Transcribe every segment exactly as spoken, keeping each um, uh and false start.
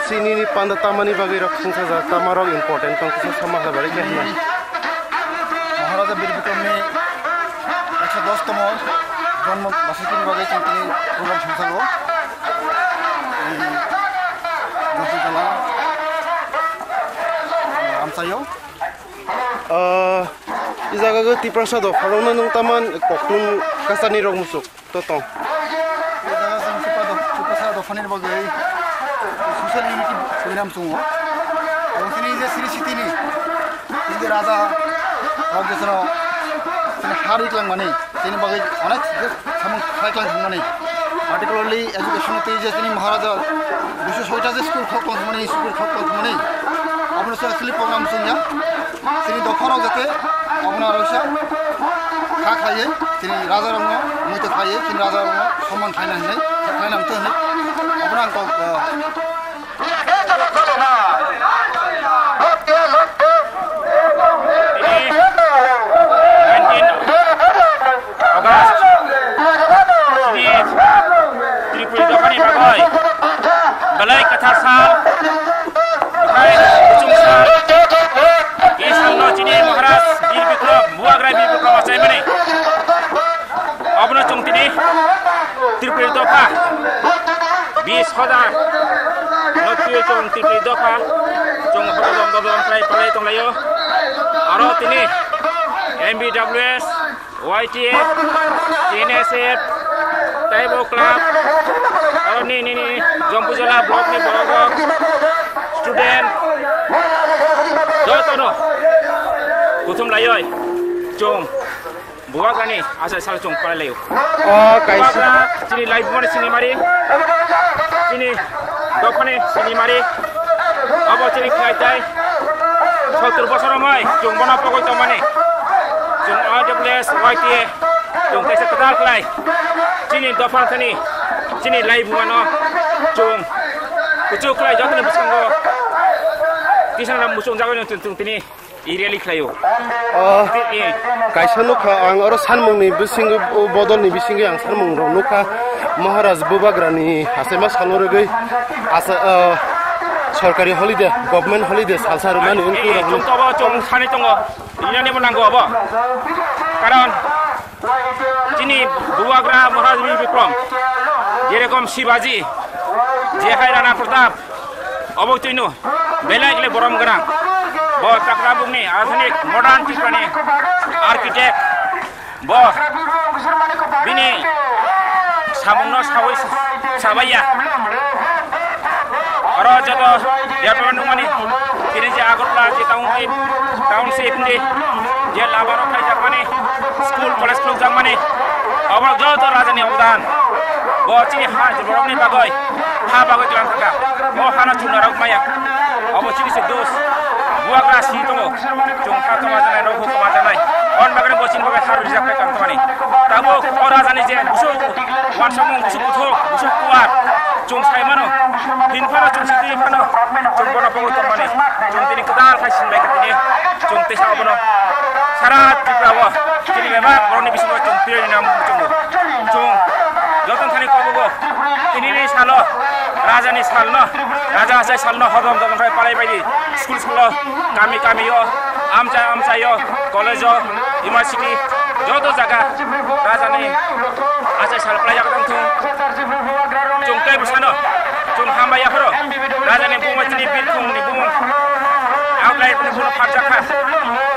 Chini ni panda tamani bagwi rok songsa ja tama rok important tong kisa sama ha bari khe hwnna. Maharaja Bir Bikramni ekso dos tomo jonmo basukini bagwi chwng tini program songsago. Ei Jyoti Jala, Amchaio. Ah, i jaga go Tiprasa do, phano nung taman koktun kasani rok musuk. To tong. Jaga jang Tiprasa do-, Tiprasa dophani bagwi social unity program chwngo. Ang tini je Sri Siti ni, tini je Raja Rajesno tini hari klang mani, tini bagwi onek je samung khai klang thang mani. Particularly education tei je tini Maharaja duiso soita je school khok tong mani, school khok tong mani. Aboni se actually program chwngya. Tini dophano jate abono aro sa kha khaiye, tini raja rokno muitu khaiye, tini raja rokno somman khaina hinwi, khaina muitu hinwi. Abono ang kok, eh, Tini nineteen August chini Tripuri dophani bagwi belai kwthar sal, belai kuchung sal. I salno chini Maharaj Bir Bikram, Bubagra Bir Bikram achaimani. Abono chwng tini Tripuri dopha bis hajar no twiwi chwng Tripuri dopha chwng hodol dom dom khlai palai tonglaio. Aro tini M B W S, Y T F, T N S F, tei bo club, aro ni, ni, ni, Jompujala block ni borok rok, student, jotono kuthum laioi chwng Bubagrani achai sal chwng palai laio. O kaisa. Bubagra chini laibumani sinimari, chini dophani sinimari, abo chini khlai tai. Sottor bosor romoi chwng bono pogoi tongmani. Chwng O W S Y T A chwng kaisa kwtal khlai. Chini dopha thani chini laibumano chwng kuchuk khlai jotoni bwskango tisana muchung jagoni chwng tini i rally khlaio. O, kaisa nukha ang oro sanmungni bisingo, o bodolni bisingo ang sanmung rok nukha. Maharaj Bubagrani hachaima salo rwgwi asa, o, sorkari holiday, government holiday salsa rwmani wngkha rok. Chwng tobo chwng sani tongo, rinani bo nango abo. Karon chini Bubagra Maharaj Bir Bikram, jerokom Shivaji, je hai Rana Pratap, obo twino belai kle borom gwnang. Bo Chakra bukni adhunik modern Tripurani architect. Bo bini samungno sawi sabaiya. Oro joto development nukmani, tini je Agartala je township, township ni je lama rok kaijakmani, school, college khulukjakmani, obo joto rajani obdan. Bo chini ha borokni bagwi, ha bagwi tlang thangkha. Bo hano chwng narwk maya. Obo chini se dos. Bubagra si tongo. Chwng ha tongma janai, rok huk tongma janai. On bagwi bo chini bagwi ha rijak khe tang tongmani. Tabuk o rajani je busuk, wansukmung busuk kuthuk, busuk kuwar. Chwng sai mano, hin phano chwng sitwi phano, chwng bono pogwi tongmani, chwng tini kwtal khai sinbai khe tini, chwng teisa abono sara Tripura o, chini bebak borokni bisingo chwng tireni nam chwngo. Chwng joto thani kobogo, tinini salo, rajani salno, raja achai salno hodom dom khai palai baidi, school salo, kami kami o, amchai amchai o, college o, university, joto jaga rajani achai sal palai jak tong thung. Chwng tei bwsano, chwng hambai yapharo, rajani bumung chini birkhung ni bumung, aklai ni bumung pharjak kha.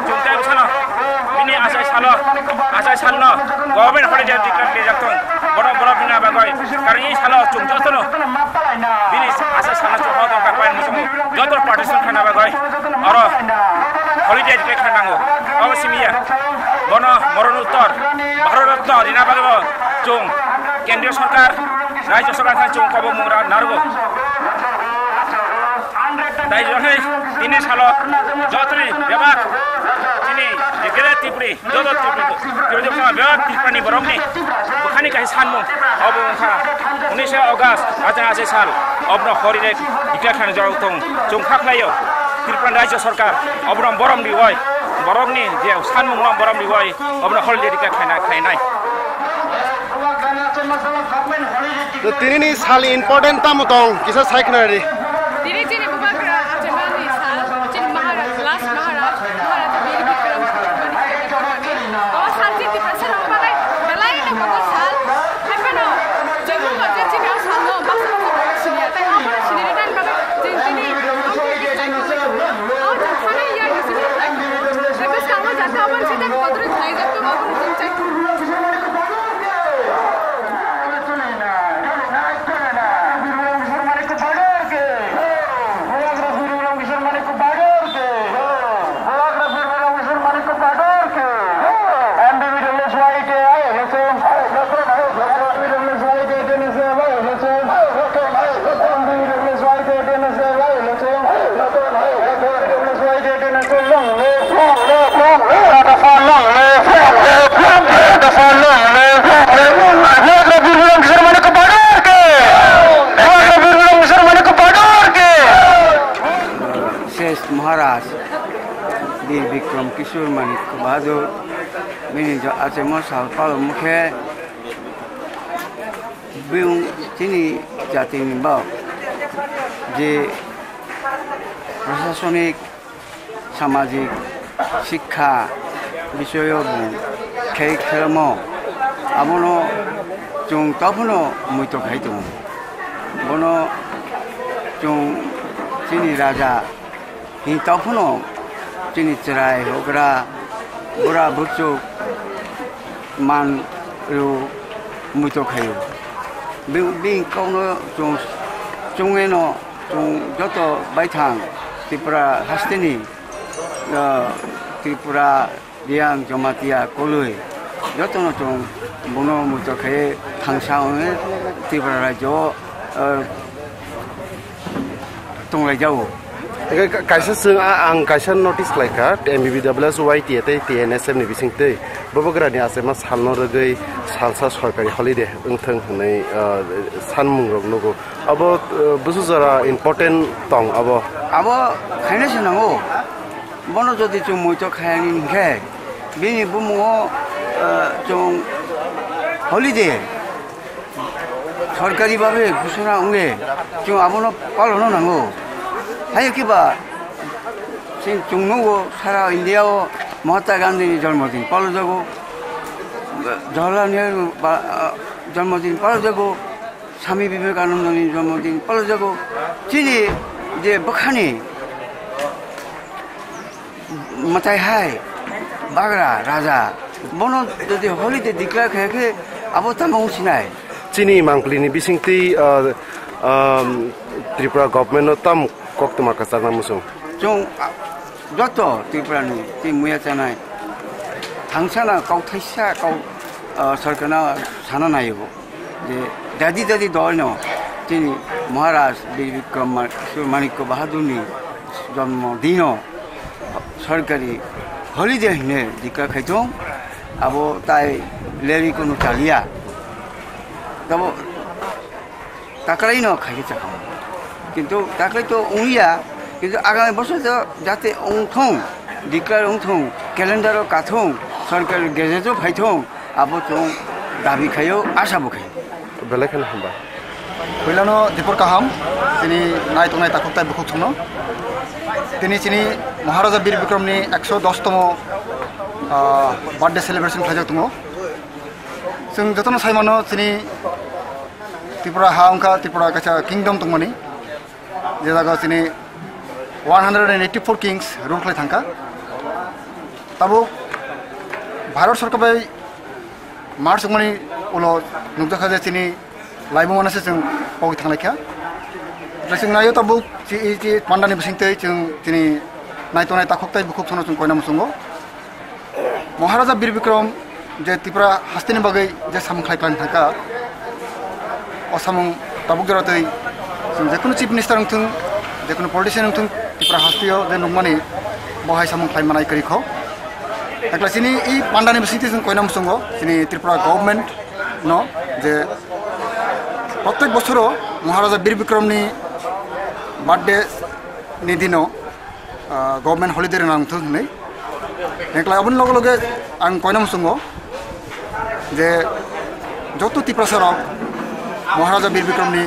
Chwng tei bwsano, bini achai salo, achai salno, government holiday declare rijak thung. Bono, bono bini bagwi, karwi salo chwng jotono, bini achai salno chwng hodong kha, pai muchungo, joto participation khaina bagwi, oro holiday declare kha nango. Abo simi ya. Bono Moron Uttor, Bharat Ratna rina bagwi bo chwng Kendriya Sarkar, Rajya Sarkar khe chwng kobo mung ra narwgo. Tai jahai tini salo jotoni bebak tini Greater Tripuri, joto Tripuri, joto bebak Tripurani borokni bukhani kaisa sanmung obo wngkha unnish August, hajar hajar sal, obono holiday declare khaina jorok tong chwng kha khlaio. Tripura Rajya Sarkar obono borom riwai, borokni je sanmungno borom riwai, obono holiday declare khaina khainai. To tinini sal important tamo tong, kisa sai khna ri. Tini Ses Maharaj Bir Bikram Kishore Manik Bahadur bini jo achemo sal palomkhe biyung chini jatini bau je prasasonik samajik sikha bisoyo bung khe khelmo abono chwng tophano muito khai tongo. Bono chwng chini raja hin tophano chini chwrai hogra bura buchuk man rw muito khaio. Bini kokno chwng chwngeno chwng joto baithang Tripura hasteni, ah, Tripura, Riyang, Jamatia, Koloi jotono chwng bono muito khe thangsa wngwi Tripura rajyo, ah, tonglaijao. Eke ka-, kaisa chwng a-, ang kaisa notice khlaikha, M B B W S Y T A tei T N S M ni bisingtwi Bubagrani achema salno rwgwi salsa sorkari holiday wngthang hwnwi, ah, sanmungrok nugo. Abo, ah, busu jora important tong abo. Abo khaina se nango. Bono jodi chwng muito khayani hinkhe bini bumungo, ah, chwng holiday sorkari babe ghosona wngwi chwng abono palonno nango. Hai khe ba chwng, chwng nugo sara India o Mahatma Gandhi ni jonmodin palojago, Jawaharlal Nehru ba, ah, jonmodin palojago, Swami Vivekananda ni jonmodin palojago. Chini je bwkhani mwtai hai bagra raja bono jodi holiday declare khe khe abo tamo wng sinai. Chini mangpili ni bisingtwi, ah, um, Tripura government no tam koktwma kwchakna muchung. Chwng, ah, joto Tripura ni tei muya chanai thangsana kok thaisa kok, ah, sorkar no sana naibo. Je dadi dadi dol no chini Maharaj Bir Bikram Mar-, Manikya Bahadur ni jonmo dino sorkari holiday hine declare khaithung, abo tai leri kunu chaliya. Tabo taklai no khaikhe chakha. Kintu taklai to wngya, kintu agami bosor to jate wngthung, declare wngthung, calendar o kathung, sorkari gazette o phaithung, abo chwng dabi khaio, asa bo khaio. Belai kheno hambai. Puilano dipor kaham, tini nai tongnai takhuk tai bukhuk songno. Tini chini Maharaja Bir Bikram ni ekso dos tomo, ah, birthday celebration khlaijak tongo. Chwng jotono sai mano chini Tripura ha wngkha, Tripura kaisa kingdom tongmani. Je jaga chini one hundred and eighty-four kings rule khlai thangkha. Tabuk Bharat sorkar bai March wngmani ulo nukjakha je chini laibuma no se chwng pogwi thanglaikha. Chwng naio tabuk chi, chi pandani bisingtwi chwng chini nai tongnai takhuk tai bukhuk sono chwng koina muchungo. Maharaja Bir Bikram je Tripura hasteni bagwi je samung khlai khlai thangkha, o samung tabuk jora twi chwng jekunu chief minister wngthung, jekunu politician wngthung, Tripura hasteo je nukmani bo hai samung khlai manai kwrwi kho. Ekla chini i pandani bisingtwi chwng koina muchungo chini Tripura government no je prottek bosoro Maharaja Bir Bikram ni birthday ni dino ah, government holiday rwna wngthung hwnwi. Ekla aboni loge loge ang koina muchungo je joto Tiprasa rok Maharaja Bir Bikram ni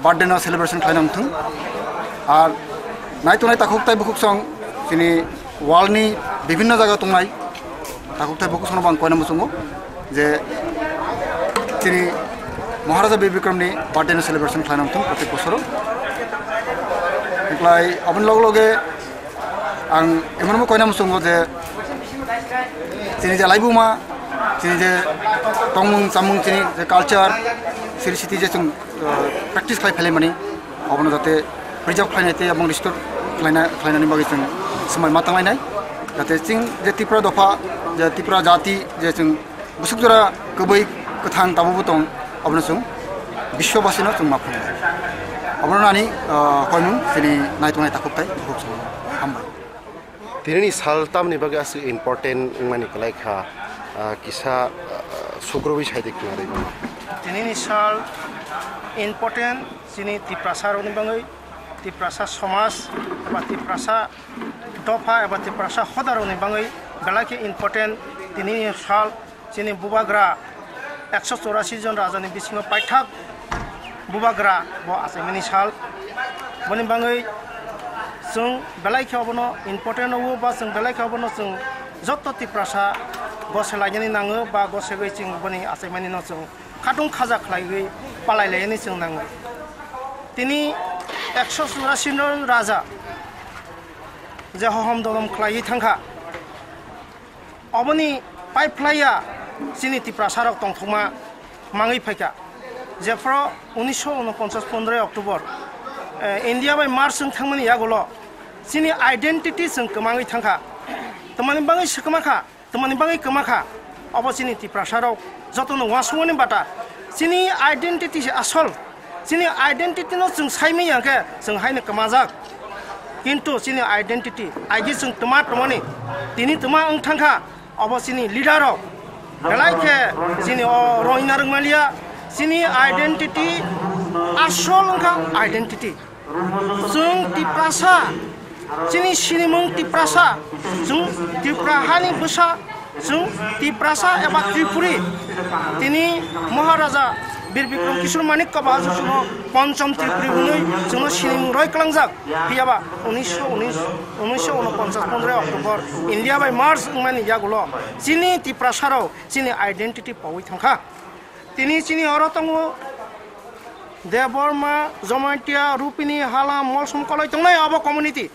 birthday no celebration khlaina wngthung. Ar nai tongnai takhuk tai bukhuk song chini world ni bibhinno jaga tongnai takhuk tai bukhuk sono bo ang koina muchungo je chini Maharaja Bir Bikram ni birthday ni celebration khlaina wngthung prottek bosoro. Eklai aboni log loge ang emon mo koina muchungo je Chini je laibuma, chini je tongmung chamung, chini je culture, siri siti je chwng, uh, practice khlai phailai mani, abono jate preserve khlainai tei abang restore khlaina, khlainani bagwi chwng swmai ma tanglainai. Jate chwng je Tripura dopha, je Tripura jati, je chwng busuk jora kwbwi kwthang tabukbo tong, abono chwng biswabasino chwng ma phunuknai. Abono nani, uh, koimung chini naitongnai takhuk tai bukhuk chwng hambai. Tinini sal tamni bagwi aswk important wngmani kwlai kha, ah, kisa, ah, sukrubwi sai di khna rwi mano. Tinini sal important chini Tiprasa rokni bagwi, Tiprasa somaj eba Tiprasa dopha eba Tiprasa hoda rokni bagwi belai khe important tinini sal. Chini bubagra ekso chorasi jon rajani bisingo paithak bubagra bo achaimani sal. Boni bagwi chwng belai khe obono important o, ba chwng belai khe obono chwng joto Tiprasa gose lainani nango, ba gosegwi chwng boni achaimani no chwng khatung khaja khlaiwi palai lainani chwng nango. Tini ekso chorasi jon raja je hohom dolom khlaiwi thangkha. Oboni pipe phlaiya chini Tiprasa rok tongthokma mangwi phaikha. Jephru unisho unoponchas pondroi October, eh, India bai merge wng thangmani yagulo chini identity chwng kwmangwi thangkha. Tamani bagwi swkma kha, tamani bagwi kwma kha, obo chini Tiprasa rok jotono uansukmani bata. Chini identity se asol. Chini identity no chwng saimanya khe chwng haino kwmajak. Kintu chini identity, aigi chwng twma twmani, tini twma wng thangkha, obo chini leader rok. Belai khe chini o roina rwngmaliya, chini identity asol wngkha identity. Chwng Tiprasa, chini sinimung Tiprasa, chwng Tripura hani bwsa, chwng Tiprasa eba Tripuri. Tini Maharaja Bir Bikram Kishore Manikya Bahadur chwngno Ponchom Tripuri hwnwi chwngno sinimung roi kwlangjak. Phiyaba unisho unis, unisho unoponchas pondroi October India bai merge wngmani yagulo chini Tiprasarok chini identity paui thangkha. Tini chini oro tongo Debbarma, Jamatia, Rupini, Hala, Molsom, Koloi tongnai obo community.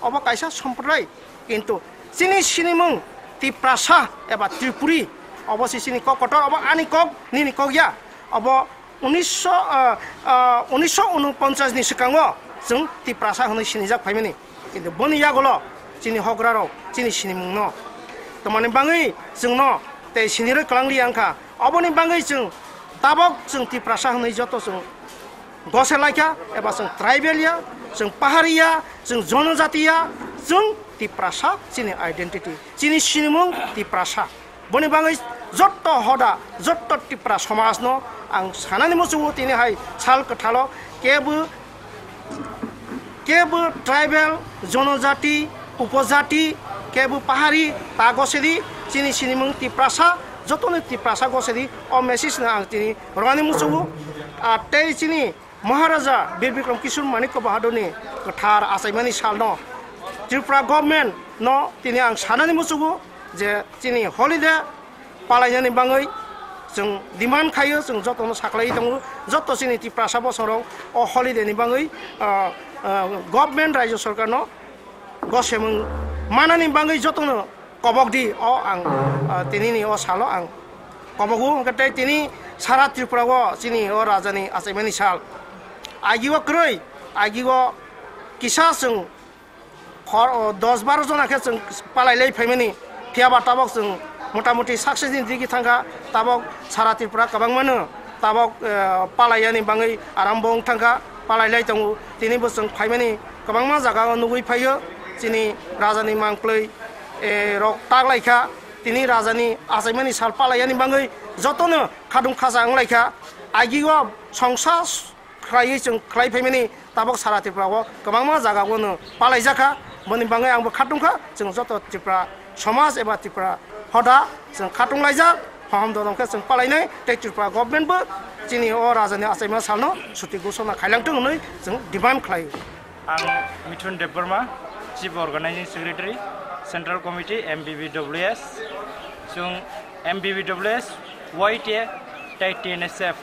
Obo kaisa somprodai. Kintu chini sinimung Tiprasa eba Tripuri, obo se chini kok kotor, obo ani kok, nini kok ya. Obo unisho, ah, ah, unisho unoponchas ni swkango chwng Tiprasa hwnwi sinijak phaimani. Kintu boni yagulo chini hograrok chini sinimungno twmani bagwi chwngno tei sinirwi kwlangliya wngkha. Oboni bagwi chwng tabok chwng Tiprasa hwnwi joto chwng gose laikha, eba chwng tribal ya, chwng pahari ya, chwng jonojati ya, chwng Tiprasa chini identity, chini sinimung Tiprasa. Boni bagwi jotto hoda, jotto Tipra somajno ang sanani muchungo tini hai sal kwthalo kebo, kebo tribal, jonojati, upojati, kebo pahari ta gosedi, chini sinimung Tiprasa, jotoni Tiprasa gosedi, o message no ang tini rwani muchungo. Ah, tei chini Maharaja Bir Bikram Kishore Manikya Bahadurni kwthar achaimani salno Tripura government no tini ang sanani muchungo je chini holiday palainani bagwi chwng demand khaio, chwng jotono saklaiwi tongo, joto chini Tiprasa bosongrok o holiday ni bagwi, ah, ah, government rajya sarkarno gosemung manani bagwi jotono kobok di, o ang, ah, tinini o salo ang kobogo, hwnkhe tei tini sara Tripura o chini o rajani achaimani sal. Agi o kwrwi, agi o kisa chwng khor-, o dos baro jona khe chwng palai lai phaimani, phiyaba tabok chwng motamuti success ni digi thangkha, tabok sara Tripura kwbangmano tabok, eh, palaiyani bagwi arambo wng thangkha, palai lai tongo. Tini bo chwng phaimani kwbangma jaga o nugwi phaio, chini rajani mangphlwi, eh, rok tak lai kha. Tini rajani achaimani sal palaiyani bagwi jotono khadung khacha wng lai kha. Agi o songsa khlaiwi chwng khlai phaimani tabok sara Tripura o kwbangma jaga o no palaijak kha. Boni bagwi ang bo khatungkha, chwng joto Tripura somaj eba Tripura hoda chwng khatung laijak, hohom dolong khe chwng palainai tei Tripura government bo chini o rajani achaima salno suti ghoshona khailangthwng hwnwi chwng demand khlai. Ang Mithun Debbarma, Chief Organizing Secretary, Central Committee, M B B W S. Chwng M B B W S, Y T A tei T N S F.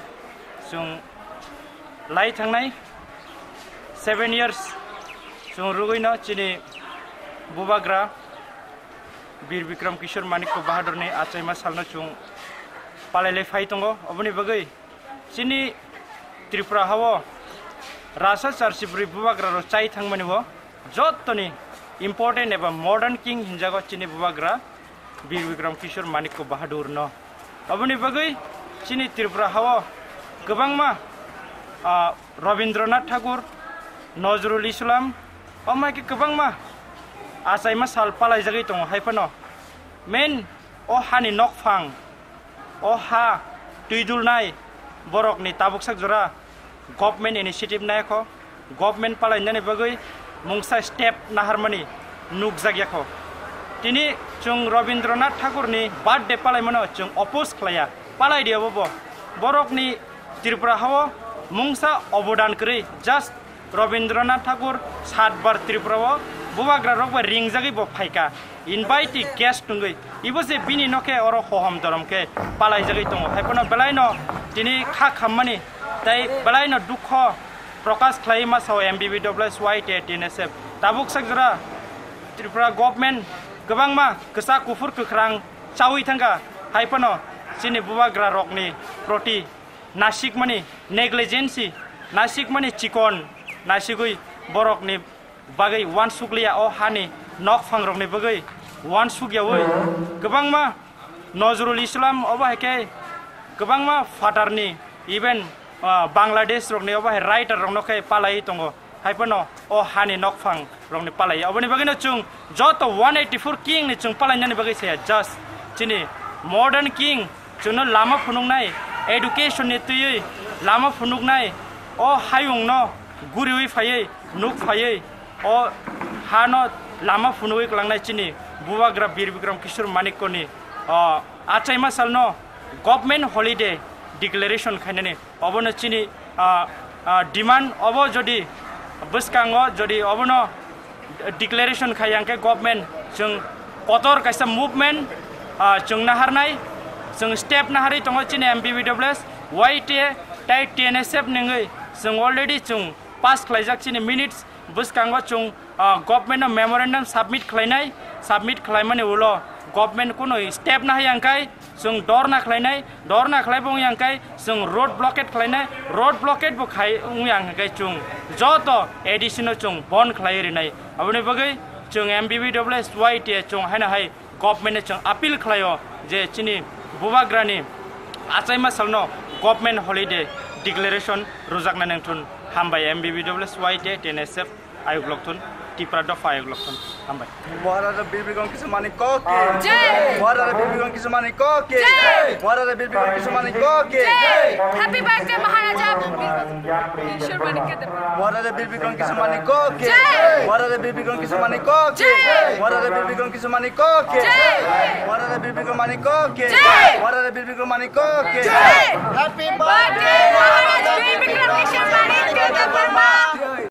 Chwng lai thangnai seven years chwng rwgwino chini bubagra Bir Bikram Kishore Manikya Bahadurni achaima salno chwng palailai phai tongo. Oboni bagwi chini Tripura hao rasa charsi bwrwi bubagrarok chai thangmani bo jottoni important eba modern king hinjago chini bubagra Bir Bikram Kishore Manikya Bahadurno. Oboni bagwi chini Tripura hao kwbangma, ah, Rabindranath Thakur, Nazrul Islam, omo hai khe kwbangma achaima sal palaijagwi tongo. Hai phano main o hani nokphang, o ha twi dulnai borokni tabuk sak jora government initiative naikho, government palainani bagwi mungsa step naharmani nukjakyakho. Tini chwng Rabindranath Thakurni birthday palaimano chwng oppose khlaiya, palai di obo bo. Borokni Tripura hao mungsa obodan kwrwi, just Rabindranath Thakur satbar Tripura o bubagra rok bai ringjagwi bo phaikha, invitee guest wngwi. Ibo se bini no khe oro hohom dorom khe palaijagwi tongo. Hai phano belaino tini kha khammani tei belaino dukho prokash khlai ma sao M B B W S Y T A T N S F. Tabuk sak jora Tripura government kwbangma kwchak kuphur kwkhrang chawi thangkha, hai phano chini bubagra rokni proti nasikmani, negligence, nasikmani chikon nasigwi borokni bagwi uansukliya, o hani nokphangrokni bagwi uansukyawi kwbangma Nazrul Islam obo hai khe kwbangma phatarni, even, ah, Bangladesh rokni obo hai writer rokno khe palaiwi tongo. Hai phano o hani nokphang rokni palai. Oboni bagwino chwng joto one eighty-four king ni chwng palainani bagwi saya, just chini modern king chwngno lama phunuknai, education ni twiwi lama phunuknai, o hayungno guriwi phaiwi nuk phaiwi o hano lama phunugwi kwlangnai chini bubagra Bir Bikram Kishore Manikya ni, o, achaima salno government holiday declaration khainani. Obono chini, ah, ah, demand obo jodi bwskango jodi obono declaration khai yang khe government chwng kotor kaisa movement, ah, chwng naharnai, chwng step naharwi tongo chini M B B W S Y T A tei T N S F ningwi chwng already chwng pass khlaijak chini minutes bwskango chwng, ah, government no memorandum submit khlainai, submit khlaimani ulo government kunu step nahai yang khai chwng dorna khlainai, dorna khlai bo wng yang khai chwng road blockade khlainai, road blockade bo khai wng yang khai chwng joto A D C no chwng bon khlai rinai. Aboni bagwi chwng M B B W S Y T A chwng haino hai government no chwng appeal khlaio je chini bubagrani achaima salno government holiday declaration rwjaknai nangthun. Hambai M B B W S Y T A T N S F. Ayuk lokthun, Tipra dopha ayuk lokthun. Hambai. Maharaja Bir Bikram Kishore Manikya ki jai. Maharaja Bir Bikram Kishore Manikya ki jai. Maharaja Bir Bikram Kishore Manikya ki jai. Happy birthday, Maharaja Bir Bikram Kishore Manikya Debbarma. Maharaja Bir Bikram Kishore Manikya ki jai. Maharaja Bir Bikram Kishore Manikya ki jai. Maharaja Bir Bikram Kishore Manikya ki jai. Maharaja Bir Bikram Manikya ki jai. Maharaja Bir Bikram Manikya ki jai. Happy